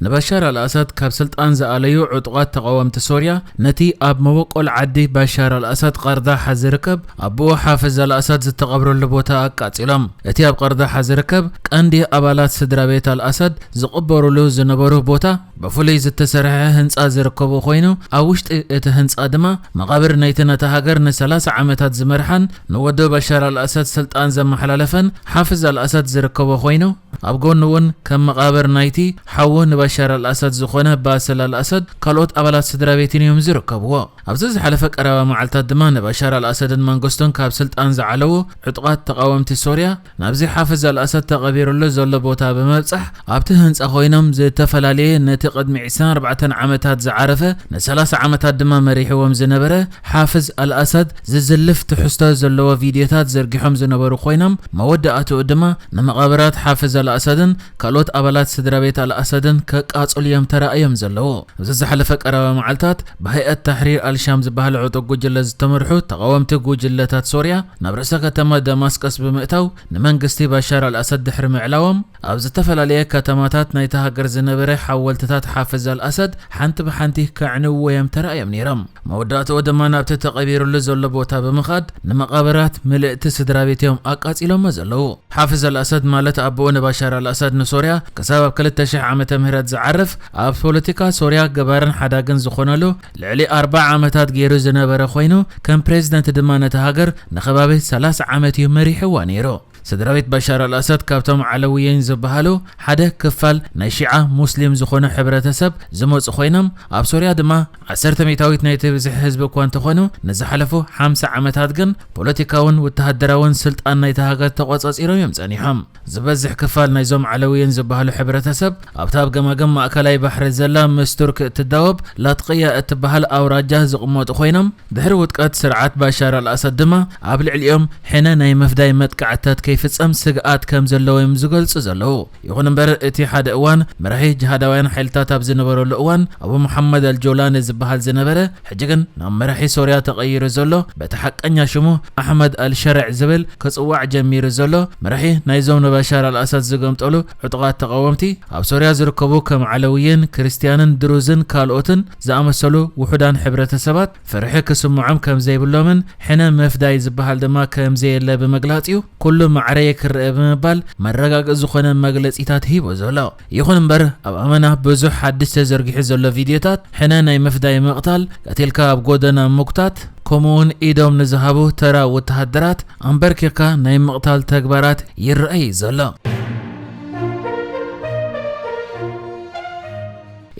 ንባሻር ኣልኣሳድ ካብ ስልጣን ዝኣለዩ ዕጡቓት ተቓወምቲ ሶርያ፣ ነቲ ኣብ መበቆል ዓዲ ባሻር ኣልኣሳድ ቐርዳሓ ዝርከብ ኣቦኡ ሓፍዝ ኣልኣሳድ ዝተቐብረሉ ቦታ ኣቃጺሎም። እቲ ኣብ ቐርዳሓ ዝርከብ ቀንዲ ኣባላት ስድራ ቤት ኣልኣሳድ ዝቕበሩሉ ዝነበሩ ቦታ፣ ብፍሉይ ዝተሰርሐ ህንጻ ዝርከቡ ኮይኑ፣ ኣብ ውሽጢ እቲ ህንጻ ድማ መቓብር ናይቲ ነታ ሃገር ንሰላሳ ዓመታት ዝመርሓን ንወዱ ባሻር ኣልኣሳድ ስልጣን ዘመሓላለፈን ሓፍዝ ኣልኣሳድ ዝርከቦ ኮይኑ፣ ኣብ ጎኑ እውን ከም መቓብር ናይቲ ሓዉ ንባሻር ኣልኣሳድ ዝኾነ ባስል ኣልኣሳድ ካልኦት ኣባላት ስድራ ቤትን እዮም ዝርከብዎ። ኣብዚ ዝሓለፈ ቀረባ መዓልታት ድማ ንባሻር ኣልኣሳድን መንግስቱን ካብ ስልጣን ዝዓለዉ ዕጡቓት ተቓወምቲ ሶርያ ናብዚ ሓፍዝ ኣልኣሳድ ተቐቢሩሉ ዘሎ ቦታ ብምብጻሕ ኣብቲ ህንጻ ኮይኖም ዝተፈላለየ ነቲ ቅድሚ ዕስራን ኣርባዕተን ዓመታት ዝዓረፈ ንሰላሳ ዓመታት ድማ መሪሕዎም ዝነበረ ሓፍዝ ኣልኣሳድ ዝዝልፍ ትሕዝቶ ዘለዎ ቪድዮታት ዘርጊሖም ዝነበሩ ኮይኖም መወዳእትኡ ድማ ንመቓብራት ሓፍዝ ኣልኣሳድን ካልኦት ኣባላት ስድራ ቤት ኣልኣሳድን ከቃጽሉ እዮም ተራእዮም ዘለዉ። ኣብዚ ዝሓለፈ ቀረባ መዓልታት ብሃይኣት ታሕሪር ኣልሻም ዝበሃል ዕጡቕ ጉጅለ ዝተመርሑ ተቓወምቲ ጉጅለታት ሶርያ ናብ ርእሰ ከተማ ደማስቀስ ብምእታው ንመንግስቲ ባሻር ኣልኣሳድ ድሕሪ ምዕላዎም ኣብ ዝተፈላለየ ከተማታት ናይታ ሃገር ዝነበረ ሓወልትታት ሓፍዝ ኣልኣሳድ ሓንቲ ብሓንቲ ከዕንውዎ እዮም ተራእዮም ነይሮም። መወዳእትኡ ድማ ናብቲ ተቐቢሩሉ ዘሎ ቦታ ብምኻድ ንመቓብራት ምልእቲ ስድራ ቤት እዮም ኣቃጺሎሞ ዘለዉ። ሓፍዝ ኣልኣሳድ ማለት ኣቦኡ ንባሻር ኣልኣሳድ ንሶርያ ክሳብ ኣብ ክልተ ሽሕ ዓመተ ምህረት ዝዓርፍ ኣብ ፖለቲካ ሶርያ ገባርን ሓዳግን ዝኾነሉ ልዕሊ ኣርብዓ ዓመታት ገይሩ ዝነበረ ኮይኑ ከም ፕሬዝደንት ድማ ነታ ሃገር ንኸባቢ ሰላሳ ዓመት እዩ መሪሕዋ ነይሩ። ስድራ ቤት ባሻር ኣልኣሳድ ካብቶም ዓለውየን ዝበሃሉ ሓደ ክፋል ናይ ሺዓ ሙስሊም ዝኾነ ሕብረተሰብ ዝመጹ ኮይኖም ኣብ ሶርያ ድማ ዓሰርተ ሚእታዊት ናይቲ ብዝሒ ህዝቢ እኳ እንተኾኑ ንዝሓለፉ ሓምሳ ዓመታት ግን ፖለቲካውን ወተሃደራውን ስልጣን ናይታ ሃገር ተቖጻጺሮም እዮም ጸኒሖም። ዝበዝሕ ክፋል ናይዞም ዓለውየን ዝበሃሉ ሕብረተሰብ ኣብታ ኣብ ገማግም ማእከላይ ባሕሪ ዘላ ምስ ቱርክ እትዳወብ ላትቅያ እትበሃል ኣውራጃ ዝቕመጡ ኮይኖም ድሕሪ ውድቀት ስርዓት ባሻር ኣልኣሳድ ድማ ኣብ ልዕሊኦም ሕነ ናይ ምፍዳይ መጥቃዕትታት ከይፍጸም ስግኣት ከም ዘለዎም ዝገልጹ ዘለዉ። ይኹን እምበር እቲ ሓደ እዋን መራሒ ጅሃዳውያን ሓይልታት ኣብ ዝነበረሉ እዋን ኣቡ መሓመድ ኣልጆላኒ ዝበሃል ዝነበረ ሕጂ ግን ናብ መራሒ ሶርያ ተቐይሩ ዘሎ በቲ ሓቀኛ ሽሙ ኣሕመድ ኣልሸርዕ ዝብል ክጽዋዕ ጀሚሩ ዘሎ መራሒ ናይዞም ንባሻር ኣልኣሳድ ዝገምጠሉ ዕጡቓት ተቓወምቲ ኣብ ሶርያ ዝርከቡ ከም ዓለውይን ክርስትያንን ድሩዝን ካልኦትን ዝኣመሰሉ ውሑዳን ሕብረተሰባት ፍርሒ ክስምዖም ከም ዘይብሎምን ሕነ ምፍዳይ ዝበሃል ድማ ከም ዘየለ ብምግላጽ እዩ ኩሉ ማዕረየ ክረአ ብምባል መረጋገጺ ዝኾነ መግለጺታት ሂቡ ዘሎ። ይኹን እምበር ኣብ ኣመና ብዙሕ ሓድሽ ተዘርጊሑ ዘሎ ቪድዮታት ሕነ ናይ ምፍዳይ ምቕታል፣ ቀቲልካ ኣብ ጎደና ምጉታት ከምኡውን ኢዶም ንዝሃቡ ተራ ወተሃደራት ኣንበርኪኽካ ናይ ምቕታል ተግባራት ይረኣይ ዘሎ።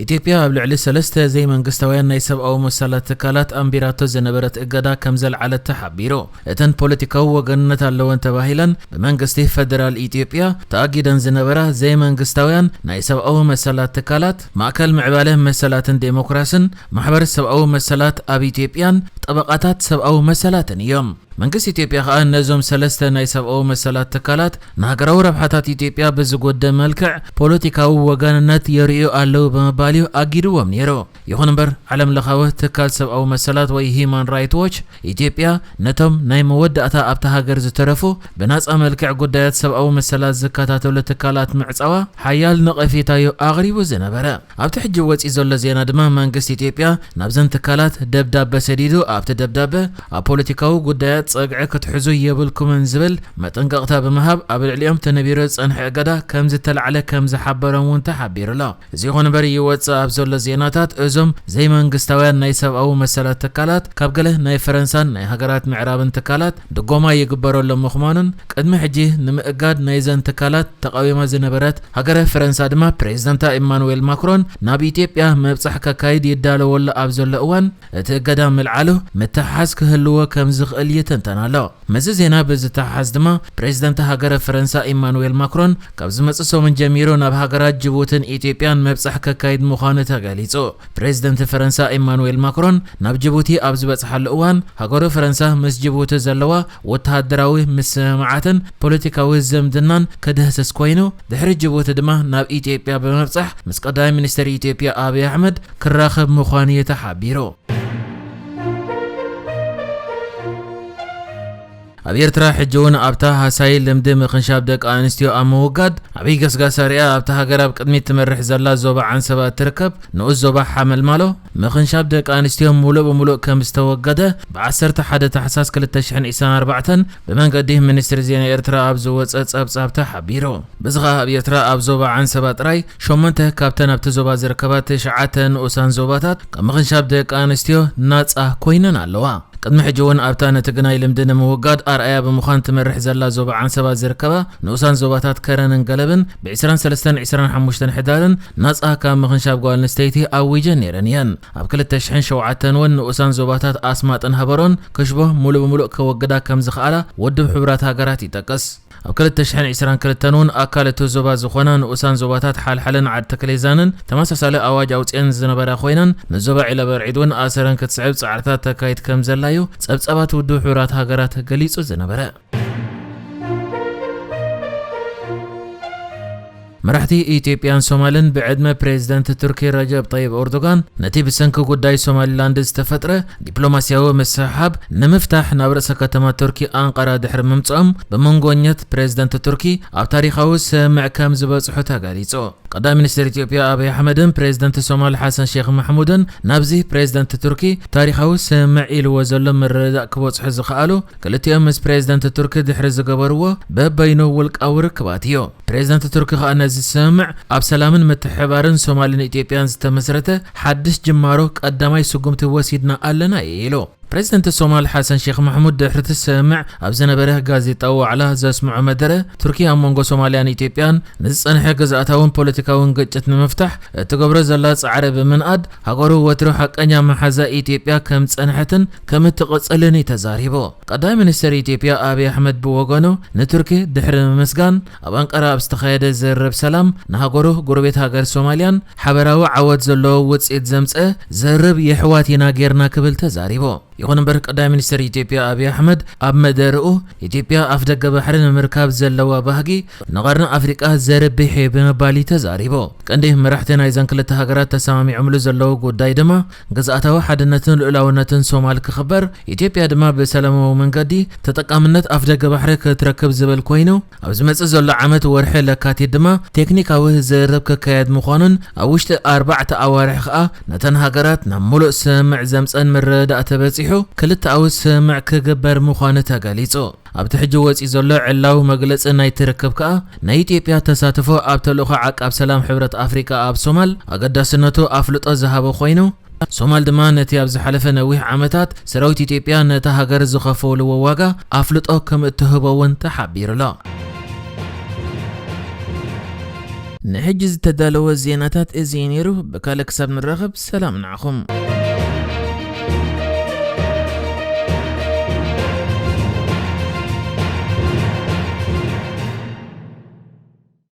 ኢትዮጵያ ኣብ ልዕሊ ሰለስተ ዘይመንግስታውያን ናይ ሰብኣዊ መሰላት ትካላት ኣንቢራቶ ዝነበረት እገዳ ከም ዘልዓለት ተሓቢሩ። እተን ፖለቲካዊ ወገንነት ኣለወን ተባሂለን ብመንግስቲ ፈደራል ኢትዮጵያ ተኣጊደን ዝነበራ ዘይመንግስታውያን ናይ ሰብኣዊ መሰላት ትካላት ማእከል ምዕባለ መሰላትን ዴሞክራስን ማሕበር ሰብኣዊ መሰላት ኣብ ኢትዮጵያን ጠበቓታት ሰብኣዊ መሰላትን እዮም። መንግስቲ ኢትዮጵያ ከኣ ነዞም ሰለስተ ናይ ሰብኣዊ መሰላት ትካላት ንሃገራዊ ረብሓታት ኢትዮጵያ ብዝጎደ መልክዕ ፖለቲካዊ ወገንነት የርእዩ ኣለዉ ብምባል እዩ ኣጊድዎም ነይሩ። ይኹን እምበር ዓለም ለኻዊ ትካል ሰብኣዊ መሰላት ወይ ሂማን ራይት ዎች ኢትዮጵያ ነቶም ናይ መወዳእታ ኣብታ ሃገር ዝተረፉ ብናጻ መልክዕ ጉዳያት ሰብኣዊ መሰላት ዝከታተሉ ትካላት ምዕጻዋ ሓያል ነቐፌታዩ ኣቕሪቡ ዝነበረ። ኣብቲ ሕጂ ወጺ ዘሎ ዜና ድማ መንግስቲ ኢትዮጵያ ናብዘን ትካላት ደብዳበ ሰዲዱ ኣብቲ ደብዳበ ኣብ ፖለቲካዊ ጉዳያት ጸግዒ ክትሕዙ የብልኩምን ዝብል መጠንቀቕታ ብምሃብ ኣብ ልዕሊኦም ተነቢሩ ዝጸንሐ እገዳ ከም ዝተላዕለ ከም ዝሓበሮም እውን ተሓቢሩ ኣሎ። እዚ ይኹን እምበር ይወጽእ ኣብ ዘሎ ዜናታት እዞም ዘይመንግስታውያን ናይ ሰብኣዊ መሰላት ትካላት ካብ ገለ ናይ ፈረንሳን ናይ ሃገራት ምዕራብን ትካላት ድጎማ ይግበረሎም ምዃኑን ቅድሚ ሕጂ ንምእጋድ ናይዘን ትካላት ተቓዊማ ዝነበረት ሃገረ ፈረንሳ ድማ ፕሬዝደንታ ኢማኑዌል ማክሮን ናብ ኢትዮጵያ ምብጻሕ ከካይድ ይዳለወሉ ኣብ ዘሎ እዋን እቲ እገዳ ምልዓሉ ምትሓዝ ክህልዎ ከም ዝኽእል ይትንተን ኣሎ። ምስዚ ዜና ብዝተሓሓዝ ድማ ፕሬዝደንት ሃገረ ፈረንሳ ኢማኑዌል ማክሮን ካብ ዝመጽእ ሰሙን ጀሚሩ ናብ ሃገራት ጅቡትን ኢትዮጵያን ምብጻሕ ከካይድ ምዃኑ ተገሊጹ። ፕሬዝደንት ፈረንሳ ኢማኑዌል ማክሮን ናብ ጅቡቲ ኣብ ዝበጽሓሉ እዋን ሃገሩ ፈረንሳ ምስ ጅቡቲ ዘለዋ ወተሃደራዊ ምስምማዓትን ፖለቲካዊ ዝምድናን ክድህስስ ኮይኑ ድሕሪ ጅቡቲ ድማ ናብ ኢትዮጵያ ብምብጻሕ ምስ ቀዳማይ ሚኒስትር ኢትዮጵያ ኣብይ ኣሕመድ ክራኸብ ምዃኑ እዩ ተሓቢሩ። ኣብ ኤርትራ ሕጂ እውን ኣብታ ሃሳይ ልምዲ ምኽንሻብ ደቂ ኣንስትዮ ኣብ ምውጋድ ዓብዪ ገስጋስ ኣርእያ ኣብታ ሃገር ኣብ ቅድሚት ትመርሕ ዘላ ዞባ ዓንሰባ እትርከብ ንኡስ ዞባ ሓመልማሎ፣ ምኽንሻብ ደቂ ኣንስትዮ ሙሉእ ብሙሉእ ከም ዝተወገደ ብ ዓሰርተ ሓደ ታሕሳስ ክልተ ሽሕን ዕስራን ኣርባዕተን ብመንገዲ ሚኒስትሪ ዜና ኤርትራ ኣብ ዝወጸ ጸብጻብ ተሓቢሩ። በዚ ኸኣ ኣብ ኤርትራ ኣብ ዞባ ዓንሰባ ጥራይ ሸሞንተ ካብተን ኣብቲ ዞባ ዝርከባ ትሽዓተ ንኡሳን ዞባታት ካብ ምኽንሻብ ደቂ ኣንስትዮ ናጻ ኮይነን ኣለዋ። ቅድሚ ሕጂ እውን ኣብታ ነቲ ግናይ ልምዲ ንምውጋድ ኣርኣያ ብምዃን ትመርሕ ዘላ ዞባ ዓንሰባ ዝርከባ ንኡሳን ዞባታት ከረንን ገለብን ብ ዕስራን ሰለስተን ዕስራን ሓሙሽተን ሕዳርን ናጻ ካብ ምኽንሻብ ጓል ኣንስተይቲ ኣዊጀን ነይረን እየን። ኣብ ክልተ ሽሕን ሸውዓተን እውን ንኡሳን ዞባታት ኣስማጥን ሃበሮን ክሽቦ ሙሉእ ብሙሉእ ከወግዳ ከም ዝኸኣላ ውድብ ሕቡራት ሃገራት ይጠቅስ። ኣብ ክልተ ሽሕን ዕስራን ክልተን እውን ኣካል እቲ ዞባ ዝኾና ንኡሳን ዞባታት ሓልሓልን ዓዲ ተክሌዛንን ተመሳሳሊ ኣዋጅ ኣውፅኤን ዝነበራ ኮይነን ንዞባ ዒለበርዒድ እውን ኣሰረን ክትስዕብ ፃዕርታት ተካይድ ከም ዘላ እዩ ጸብጻባት ውድብ ሕቡራት ሃገራት ገሊጹ ዝነበረ። መራሕቲ ኢትዮጵያን ሶማልን ብዕድመ ፕሬዝደንት ቱርኪ ረጀብ ጠይብ ኤርዶጋን ነቲ ብሰንኪ ጉዳይ ሶማሊላንድ ዝተፈጥረ ዲፕሎማስያዊ ምስሕሓብ ንምፍታሕ ናብ ርእሰ ከተማ ቱርኪ ኣንቃራ ድሕሪ ምምጽኦም ብመንጎኘት ፕሬዝደንት ቱርኪ ኣብ ታሪኻዊ ስምምዕ ከም ዝበጽሑ ተገሊጹ። ቀዳማይ ሚኒስትር ኢትዮጵያ ኣብይ ኣሕመድን ፕሬዝደንት ሶማል ሓሰን ሼክ ማሕሙድን ናብዚ ፕሬዝደንት ቱርኪ ታሪኻዊ ስምምዕ ኢልዎ ዘሎ ምርድዳእ ክበጽሑ ዝኸኣሉ ክልቲኦም ምስ ፕሬዝደንት ቱርኪ ድሕሪ ዝገበርዎ በበይኑ ውልቃዊ ርክባት እዩ። ፕሬዝደንት ቱርኪ ከኣ ነዚ ስምምዕ ኣብ ሰላምን ምትሕብባርን ሶማልን ኢትዮጵያን ዝተመስረተ ሓድሽ ጅማሮ ቀዳማይ ስጉምቲ ወሲድና ኣለና እዩ ኢሉ። ፕሬዝደንት ሶማል ሓሰን ሼክ ማሕሙድ ድሕሪ እቲ ስምምዕ ኣብ ዝነበረ ጋዜጣዊ ዋዕላ ዘስምዖ መደረ፣ ቱርኪ ኣብ መንጎ ሶማልያን ኢትዮጵያን ንዝጸንሐ ግዝኣታውን ፖለቲካውን ግጭት ንምፍታሕ እትገብሮ ዘላ ጻዕሪ ብምንኣድ፣ ሃገሩ ወትሩ ሓቀኛ መሓዛ ኢትዮጵያ ከም ዝጸንሐትን ከም እትቕጽልን እዩ ተዛሪቡ። ቀዳማይ ሚኒስትር ኢትዮጵያ ኣብይ ኣሕመድ ብወገኑ ንቱርኪ ድሕሪ ምምስጋን፣ ኣብ ኣንቃራ ኣብ ዝተኻየደ ዝርርብ ሰላም ንሃገሩ ጎረቤት ሃገር ሶማልያን ሓበራዊ ዓወት ዘለዎ ውጽኢት ዘምጸ ዝርርብ የሕዋት ኢና ጌርና ክብል ተዛሪቡ። ይኹን እምበር ቀዳማይ ሚኒስትር ኢትዮጵያ ኣብይ ኣሕመድ ኣብ መደርኡ ኢትዮጵያ ኣፍደገ ባሕሪ ንምርካብ ዘለዋ ባህጊ ንቐርኒ ኣፍሪቃ ዘርብሕ እዩ ብምባል እዩ ተዛሪቡ። ቀንዲ መራሕቲ ናይዘን ክልተ ሃገራት ተሰማሚዖምሉ ዘለዉ ጉዳይ ድማ ግዝኣታዊ ሓድነትን ልኡላውነትን ሶማል ክኽበር፣ ኢትዮጵያ ድማ ብሰላማዊ መንገዲ ተጠቃምነት ኣፍደገ ባሕሪ ክትረክብ ዝብል ኮይኑ፣ ኣብ ዝመጽእ ዘሎ ዓመት ወርሒ ለካቲት ድማ ቴክኒካዊ ዝርርብ ክካየድ ምዃኑን ኣብ ውሽጢ ኣርባዕተ ኣዋርሕ ከኣ ነተን ሃገራት ናብ ሙሉእ ስምምዕ ዘምጸን ምርድዳእ ተበጺሑ ክልተኣዊ ስምምዕ ክግበር ምዃኑ ተገሊጹ። ኣብቲ ሕጂ ወጺኡ ዘሎ ዕላዊ መግለጺ ናይቲ ርክብ ከኣ ናይ ኢትዮጵያ ተሳትፎ ኣብ ተልእኾ ዓቃብ ሰላም ሕብረት ኣፍሪቃ ኣብ ሶማል ኣገዳስነቱ ኣፍልጦ ዝሃበ ኮይኑ፣ ሶማል ድማ ነቲ ኣብ ዝሓለፈ ነዊሕ ዓመታት ሰራዊት ኢትዮጵያ ነታ ሃገር ዝኸፈሉዎ ዋጋ ኣፍልጦ ከም እትህቦ እውን ተሓቢሩ ኣሎ። ንሕጂ ዝተዳለወ ዜናታት እዚ እዩ ነይሩ። ብካልእ ክሳብ ንራኸብ ሰላም ንዓኹም።